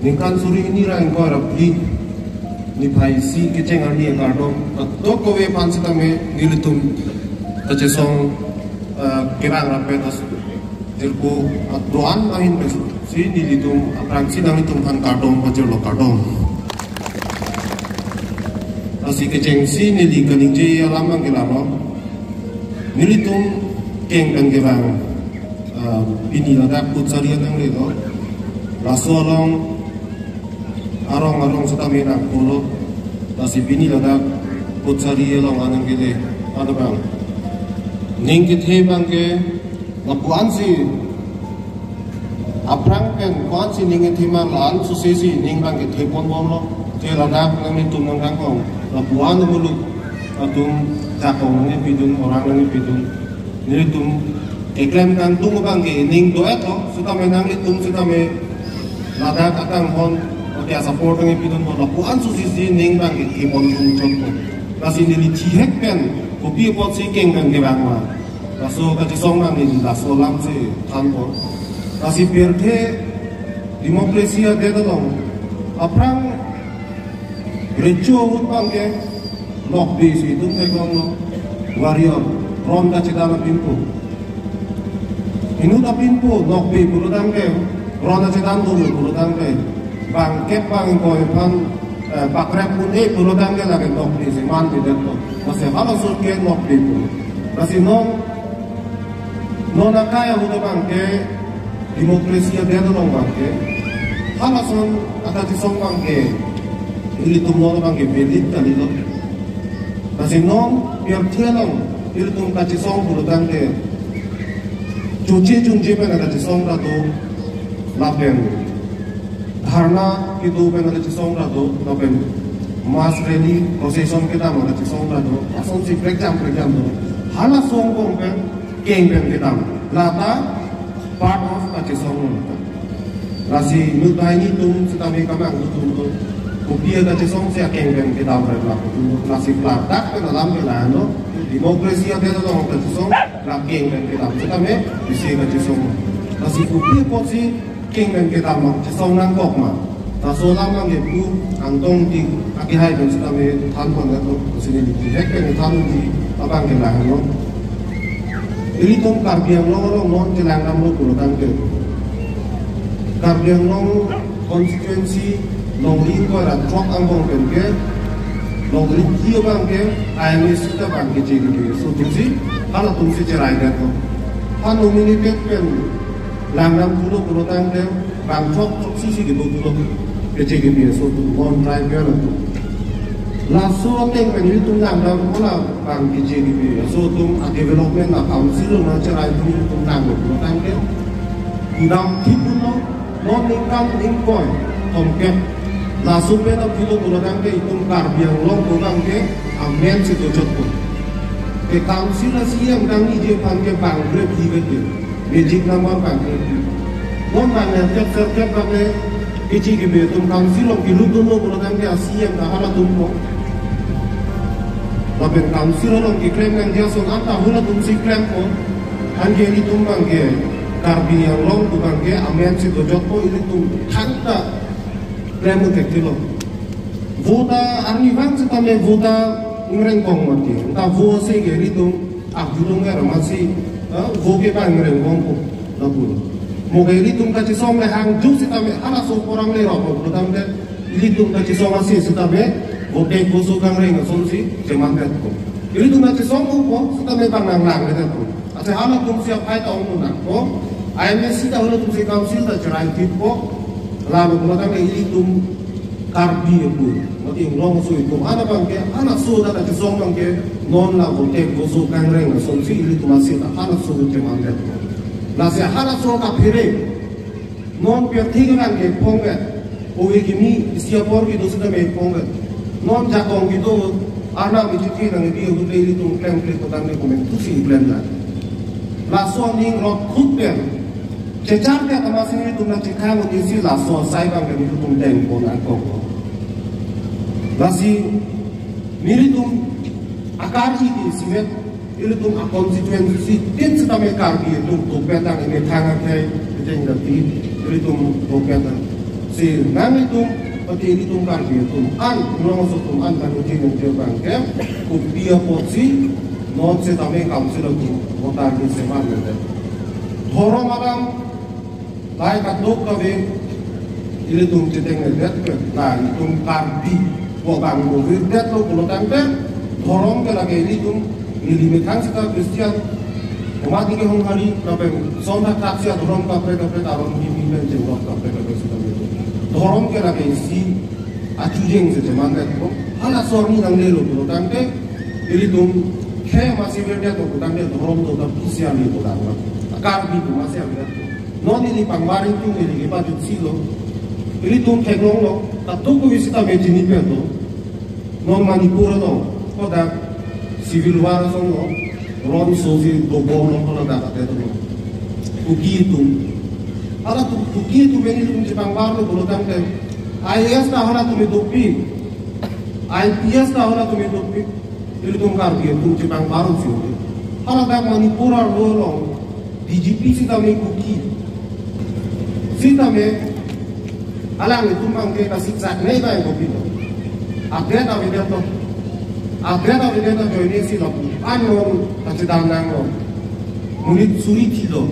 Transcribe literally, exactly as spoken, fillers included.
Ningkan suri hini ra ingkoi ra phli niphai isi kecheng arni akardom kadokave aphan sitame nelitum kachesong, eh, kevang rapet as jirpo atuan ahin pensi nelitum aphrangsi nanglitum aphan kardom pajirlo, kardom. Lasi kechengsi neli kaningje alam abang ke lalo. Nelitum keng pen kevang, ah, pini ladak Phut Sari nanglelo. Laso along arong arong sitame nangpulo. Lasi pini ladak Phut Sari along anang kele, ano bang. Ning kethe abang ke lapu-ansi aphrang pen ko-ansi ning kethe ma, la-an suse si ning abang kethe pon bomlo. Te ladak nanglitum nangkangkong, lapu-an muluk atum jakong nangkepidun, orang nangkepidun. Nelitum keklem kangtung abang ke ning do-etlo, sitame nanglitum sitame ladak akanghon, oke, a-support nangkepidun, lapu-an suse si ning abang kethe pon tung chotpo. Lasi neli thihek pen kopi apotsi keng pen kevang ma, laso kachesong nangli laso alamsi thanpo. Lasi pirthe democracy adet along aphrang recho ahut abang ke nokbe si itum theklonglo. Warrior, ron kachedan apinpo. Inut apinpo, nokbe pulotangte, ron kachedan dolo pulotangte, bang kep bang ingkoi aphan, eh, pakrep un-e pulotangte lake nokbe si manbedetpo. Lasi halaso ke nokbe pulo. Lasi non, non akai ahut abang ke, democracy adet along abang ke, halason akachesong abang ke, ilitum non abang ke valid kalilo. Lasi non pirthe along ilitum kachesong pulotangte, choche chunche pen akachesong ta do, lapen dharna kedo pen akachesong ta do, lapen mass rally, procession kedam akachesong ta do, asonsi prekjam prekjam do. Halaso angbong pen keng pen kedam, lata part of kachesong lo lata. Lasi inut banghini atum sitame kamang atum do, kopi akachesong si akeng pen kedam pen lapu atum do. Lasi ladak pen alam ke lahenlo, democracy adet along kachesong, la keng pen kedam sitame isi kachesong lo. Lasi kopi apotsi keng pen kedam ma, chesong nangkok ma, laso alam abang ke pu Angtong Ingti akehai pen sitame than pon atum, lasi neli thihek pen than unji abang ke lahenlo. Ilitum Karbi Anglong along non chelang damlo pulotangte, Karbi Anglong constituency along ingkoi ra throk angbong pen ke, along ingkoi abang ke I M A seat abang ke J K B A aso atumsi, halatumsi cheraidetlo. Ha nominated pen langdam pulo pulotangte, bang throk throksi si kedo pulo ke J K B A aso atum, non tribal atum. Laso ateng pen ilitum langdam pu la bang ke J K B A aso atum a-development a-council along nangcherai atum ilitum langdam pulotangte, kedam thip pulo, non ningkan ingkoi throngkep. Laso pen aphi lo pulotangte itum Karbi Anglong pu abang ke amen si dojotpo. Ke council a-C E M kangniji aphan ke bang grep hi ke, magic number bang grep hi. Non bang le tek ser tek bang le J K B A atum council along kelut dunlo pulotangte a-C E M ta halatumpo. Lapen council along keklem nangji ason anta halatumsi klempo. Anke ilitum abang ke Karbi Anglong pu abang ke amen si dojotpo, ilitum thangta klem un thekthelo. Vote arnivang sitame vote ingrengkong mati. Anta vote si ke ilitum akjulung er masi, eh, vote ke bang ingrengkongpo lapu. Mo ke ilitum kachesong le hangjuk sitame halaso porang le rok pulotangte, ilitum kachesong asi sitame vote ke voso kangreng asonsi chemandetpo. Ilitum kachesong upo sitame bang nanglang le detpo. Ase halatumsi aphai ta ong nangpo, I M A seat ta halatumsi council ta cherai thippo, lalu pulotangte ilitum Karbi apu, mati Anglong aso atum, hana abang ke, halaso ta kachesong abang ke, non la vote ke voso kangreng asonsi ilitum asi ta halaso chemandetpo. Lasi halaso kaphere, non pirthe kelang ke phong ke, ove kimi isi apor kedo sitame phong ke. Non jakong kedo, arnam ichithi nangkebi ahut le ilitum klemkle pulotangte komantusi klem nang. Laso aning rot khut pen chechar ke kama si nelitum nangchekhang un-e si laso asai abang ke nelitum dengpon nangkok. Lasi nelitum akar-i ke isivet, ilitum a-constituency tin sitame Karbi atum dopet nang, emethang akhei, kejeng dati, ilitum dopet nang. Si nanglitum, pati ilitum Karbi atum an, nongso atum an, nangji nangji abang ke, kopi apotsi non setame council atum voter list seman nangji. Dhorom alam, lahai kadokave ilitum chetengledet ke, la ilitum Karbi pu abang movirdet lo pulotangte, dhorom ke lake ilitum neli methang sita Christian, komat ke Honghari, lapen son thakthak si adhorom kaprek kaprek aron kimi pen chenglok kaprek kaprek sita ilitum. Dhorom ke lake isi achujeng si chemandet ko, halaso arni nanglelo pulotangte, ilitum khei masi virdet lo pulotangte, dhorom to ta pisi ami pulotangte, Karbi atum masi avirdet. Non neli pangbar atum neli kepajutsi lo. Ilitum theklonglo, kadokave sitame chinipe do. Non Manipur along, kodak civil war asong lo, ron sosi dobom lo, kodak ate do. Kuki atum. Halatum Kuki atum nelitum chepangbarlo pulotangte, I A S ta halatum dopik, I P S ta halatum dopik. Ilitum Karbi atum chepangbar si. Haladak Manipur arlo along D G P sitame Kuki. Sitame alanglitum abang ke kasiksak nei bai kopilo. Update avedet lo. Update avedet lo, joine si lo. An non kachedam nanglo. Monit suri thilo.